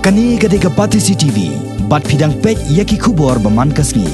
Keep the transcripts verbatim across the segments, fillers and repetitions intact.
Kane ka dei ka Batesi T V, bad phi dang peit ïa ki khubor ba man ka sngi.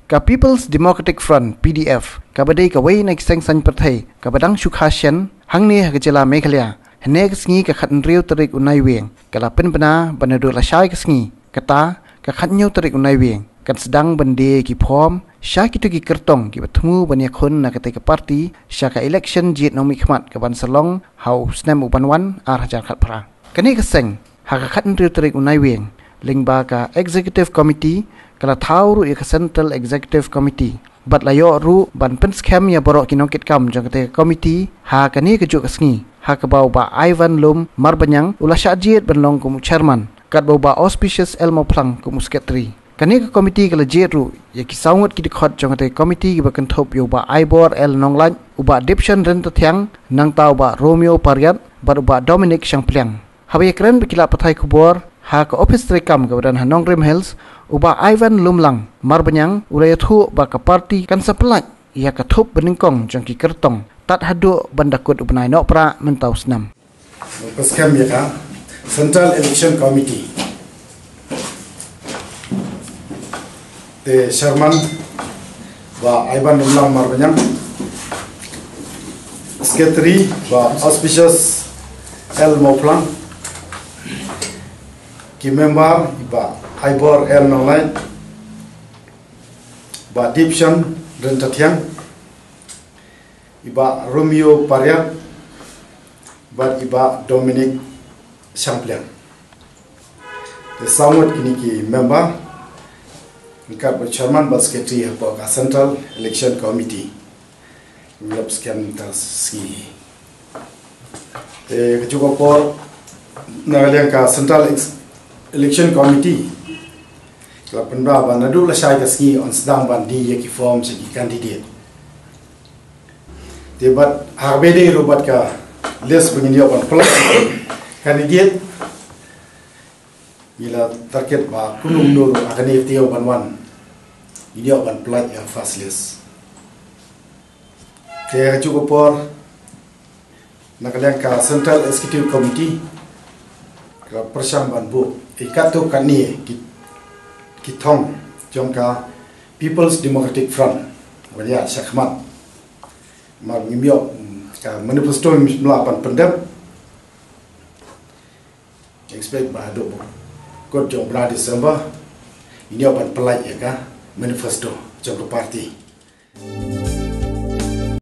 Ka People's Democratic Front, P D F, kaba dei kawei na ki seng saiñ pyrthei kaba dang shu kha shen hangne ha ka jylla Meghalaya, hynne ka sngi ka khathynriew tarik u Naiwieng, ka la pynbna ba naduh lashai ka sngi, kata ka khathynñiew tarik u Naiwieng, kan sdang ban die ki form sha kito ki kyrtong kiba thmu ban ïakhun na katei ka party sha ka election jied nongmihkhmat kaban sa long ha u snem uban wan ar hajar khatphra. Kane ka seng, ha ka khathynriew tarik u Naiwieng, lyngba ka Executive Committee, ka la thaw ruh ïa ka Central Executive Committee, bad la ïoh ruh ban pynskhem ïa baroh ki nongkitkam jong katei ka committee ha kane kajuh ka sngi, ha kaba u Bah Ivan Lum Marbaniang u la shah jied ban long kum u chairman, katba u Bah Auspicious L Mawphlang kum u secretary. Kane ka committee ka la jied ruh ïa ki saw ngut ki dkhot jong katei ka committee kiba kynthup ïa u Bah Aibor L Nonglait, u Bah Dipson Ryntathiang, nangta u Bah Romeo Pariat, bad u Bah Dominic Shangpliang. Haba ïakren bad ki lad pathai khubor ha ka ophis treikam kaba don ha Nongrim Hills, u Bah Ivan Lumlang Marbaniang u la ïathuh ba ka party kan sa pyllait ïa ka thup banyngkong jong ki kyrtong tad haduh ban da kut u bnai Nohprah mynta u snem. Pynskhem ïa ka Central Election Committee. Te chairman Bah Ivan Lumlang Marbaniang, secretary Bah Auspicious L Mawphlang, ki member Bah Aibor L Nonglait, Bah Dipson Ryntathiang, i Bah Romeo Pariat, bad i Bah Dominic Shangpliang. Te saw ngut kine ki member, ryngkat bad chairman bad secretary hapoh ka Central Election Committee. Ngi la pynskhem mynta ka sngi. Te kajuh ka por, na ka liang ka Central Ex-, Election Committee ka la pynbna ba naduh lashai ka sngi yn sdang ban die ïa ki form sha ki candidate. Te bad ha kaba ïadei ruh bad ka list ba ngin ïoh ban pyllait candidate, ngi la target ba kumno kumno ruh ha kane ka taïew ban wan ngin ïoh ban pyllait ïa ka first list. Te kajuh ka por, na ka liang ka Central Executive Committee ka la pyrshang ban buh ïa katto katne ki, ki thong jong ka People's Democratic Front ban ïaid shakhmat. Namar ngim ïoh, mm, ka manifesto ngim lah ban pyndep. Expect ba haduh ba kut jong u bnai December ngin ïoh ban pyllait ïa ka manifesto jong ka party.